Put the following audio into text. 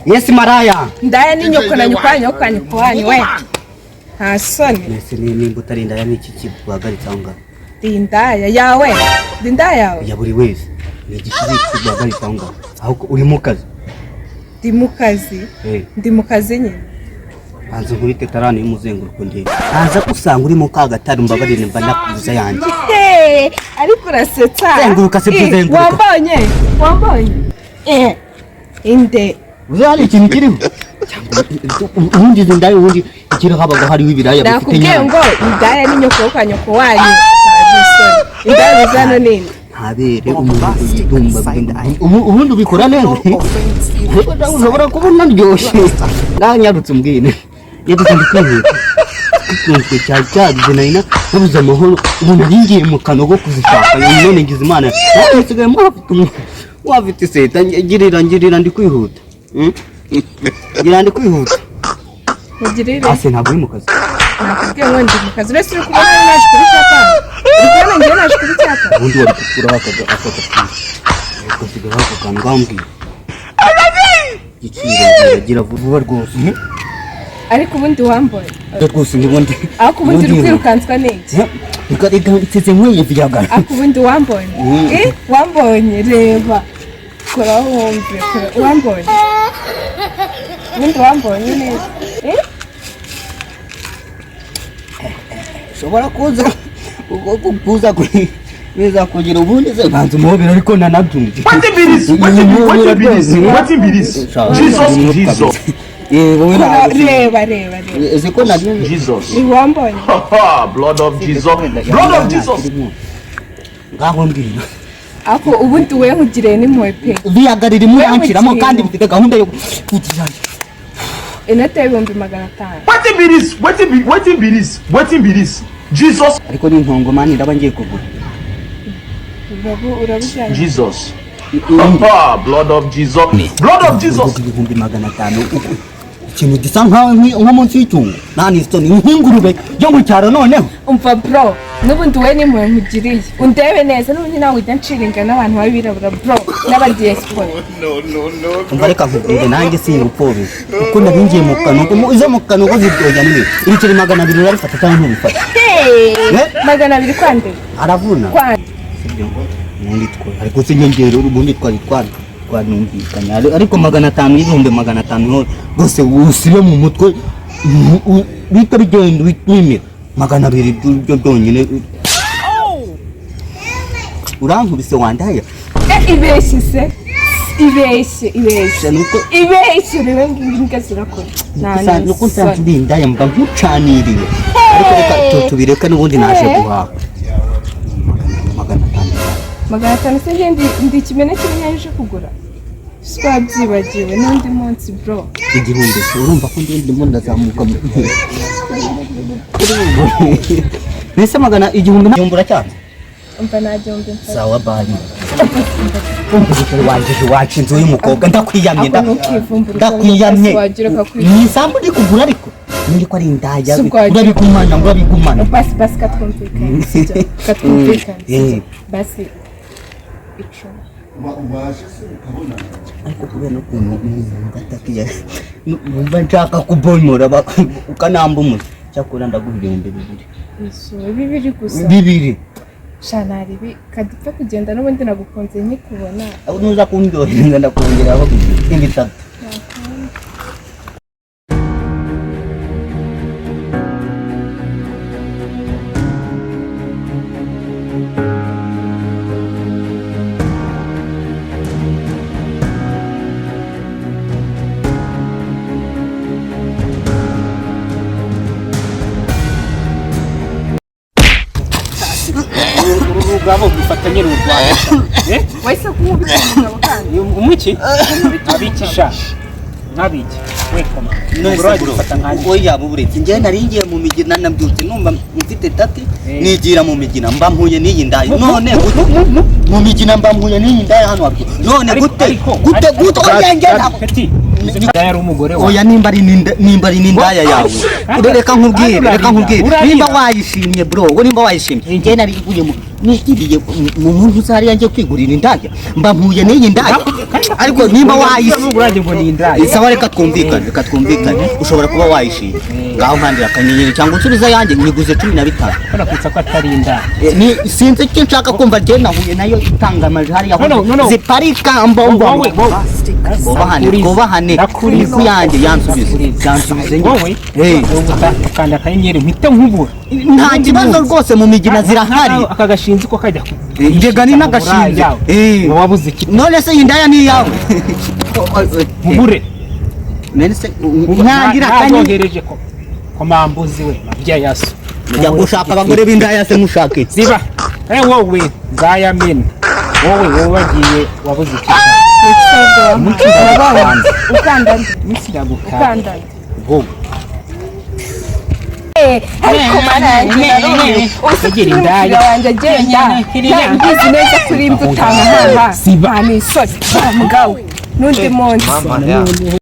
Yes, maraya. Ndaya ni nyoko na nyoko wanyu, nyoko nyoko wanyu we. Nta soni. Mbese nimba utari indaya, ni iki kiguhagaritse aho ngaho? Ndi indaya yawe? Ndi indaya yawe? Ya buri wese. Ni igiki kiguhagaritse aho ngaho? Ahubwo uri mu kazi? Ndi mu kazi. Ndi mu kazi nyine. Banza nkubite tarani y'umuzenguruko ndebe. Ntaza gusanga uri mu kagatari, mbabarire, mba nakubuza yanjye. Hey, ariko urasetsa. Zenguruka se, zenguruka. Wambonye? Wambonye? Inde. Uzi hari ikintu kiriho? Ubundi izi ndaya, ubundi ikiriho habaga hariho ibiraya bifite Nakubwiye inyama. ngo indaya ni nyoko kwa nyoko wanyu. Nta soni. Indaya bizano nini? Ntabere umuntu yidumba. Ubundi ubikora neza, ariko nawe ushobora kuba unaryoshye. Nanyarutse umbwire, yabuze, ndi kwihuta, ikunzwe cyari cyagize, nari nabuze amahoro. Ubu nari ngiye mu kanogo kuzishaka, none ngize Imana nawe nsigaye wafite iseta. Ngirira, ngirira, ndi kwihuta. Ngira ndi kwihuta. Mugirire. Ase ntabwo uri mu kazi? Nakubwiye ngo ndi mu kazi. Uretse uri kubona naje kuri cyapa. Uri kubona ngewe naje kuri cyapa. Ubundi wari gukuraho aka gapira, ugasigaraho aka kantu. Ngambwira igiciro, gira vuba rwose. Ariko ubundi wambonye? Rwose ndimo ndi Ariko ubundi uri kwirukanswa n'iki? Reka, reka, nsize nkweye viyaga. Ariko ubundi wambonye? Wambonye? Reba. Koraho wumve. Wambonye? Ubundi wambonye neza? Ushobora kuza kuri biza kugira ubundi se banza umuhobera, ariko nanabyumva. Wetin be this? Wetin be this? Wetin be this? Jesus, Jesus, Yego, we ntabwo Reba, reba, reba. uzi ko nabyumva. Jesus. Wambonye? Blood of Jesus. Blood of Jesus. Ngaho mbwira. Ariko ubundi we nkugiriye n'impuhwe pe. Viyaga ririmo uranciramo Wewe kandi mfite gahunda yo kugira Inote y'500,000. Wetin be this? Wetin be this? Wetin be this? Jesus, Ariko ni intongomani ndaba ngiye kugura. Urabujyanye. Jesus. Blood of Jesus. Blood of Jesus. 500,000, ikintu gisa nko munsi y'icyungo, nta n'isoni, nk'ingurube yo mu cyaro noneho. Umva bro, n'ubundi we n'impuhwe nkugiriye, undebe neza. N'ubundi ntabwo ujya nshiringa n'abantu b'abirabura bro, n'abadiyasipora. Umva, reka nkubwire, nanjye singupfobera kuko nari ngiye mu kanogo, izo mu kanogo ziryoshya nimwe. Ibiceri 200 urabifata cyangwa ntubifata? Eh? 200 kwande? Aravuna. Kwande? Sibyo, ubundi twe ariko si inyongera, ubundi twari twanumvikanye, ariko 500, 500,000 ho rwose usibe mu mutwe, bihita bigenda wimira 200 byo byonyine. Urankubise wandaya. Ibeshye se, ibeshye, ibeshye. Nuko Ibeshye, rero ngibi imbwa zirakora. Nta nuko nsanze n'isoni. uri indaya, mba nkucaniriye, ariko reka tubireke, n'ubundi naje guhaha 500. 500 se njye ndi ikimene cy'ibinyanya uje kugura? Twabyibagiwe n'undi munsi bro. 1000 se? Urumva ko ndimo ndazamuka mbese magana igihumbi, igihumbi uracyanze? Umva, nta gihumbi mfata. Sawa, bye. Wanjije waca inzu y'umukobwa, ndakwiyamye. Ako ntukivumbure. Ndakwiyamye. Wagira ukakwica. Ni isambu ndi kugura, ariko niyo ko ari indaya. Si ubwo wagira- Urabigumana, urabigumana. Basi, basi, katwumvikane, sibyo? Katwumvikane, sibyo? Basi 10. Ariko kubera ukuntu umuntu atakiya, numva nshaka kubomora ukanamba umutwe. Cyakora ndaguha 2000. Yesu, 2 gusa? 2. Sha, naribi kadupfe kugenda, n'ubundi nagukunze nkikubona. Aho nuza kundyohereza ndakongeraho 3. Uru rugabo bifatanye n'u Rwanda. Wahise kunkubita umugabo kandi. Umuki abikisha nk'abiki we koma. None Bro, se bro, gifata nkanjye. Oya, buburetse, njyewe nari ngiye mu migina, nabyutse numva mfite tati, Eh. nigira mu migina mba mpuye n'iyi ndaya. None gute mu migina mba mpuye n'iyi ndaya hano haruguru? None gute gute gute? Oya, njye ntabwo Peti, yari umugore wawe. Oya, nimba ari n'indaya yawe, reka nkubwire, reka nkubwire, Urarira. nimba wayishimye bro, we nimba wayishimye, njyewe nari mvuye mu Nigiriye mu muntu uzariya njye kwigurira indaya, mba mpuye n'iyi ndaya, ariko nimba wayise Urange ngo ni indaya. Sawa, reka twumvikane, reka twumvikane. Ushobora kuba wayishimye, ngaho nkandira akanyenyeri cyangwa unsubiza yanjye, nyiguze 15. Ko nakwitsa ko atari indaya. Ni sinzi icyo nshaka kumva, njye nahuye nayo itanga amaji hariya. No, no, no, no. Ziparika mbombo. Wowe, wowe. Twubahane, twubahane. Ndakuriza. Niku yanjye yansubize. Ndakuriza. Yansubize nyine. Wowe Eh. ukanda akanyenyeri mpite nkubura. Nta kibazo rwose, mu migina zirahari. Aka gashinzi ko kajya. Njega ni n'agashinzi. Eh. Wabuze iki? None se iyi ndaya ni iyawe? Nkubure. None se ntangira akanyenyeri. Nayohereje ko komambuzi we mabya yaso. Mujya gushaka abagore b'indaya se mushaka iki? Ziba. Eh, wowe nzayamena. Wowe wagiye wabuze iki? Ukanda nde? Iminsi iragukanda. Ukanda nde? Wowe. Ariko mana yanjye, narumiwe. Ubu se Ugira kuki indaya. umukiriya wanjye agenda mbizi neza kuri imbuto utamuhaha? Siba. Nta n'isoni wa mugabo, n'undi munsi. Mama, yeah.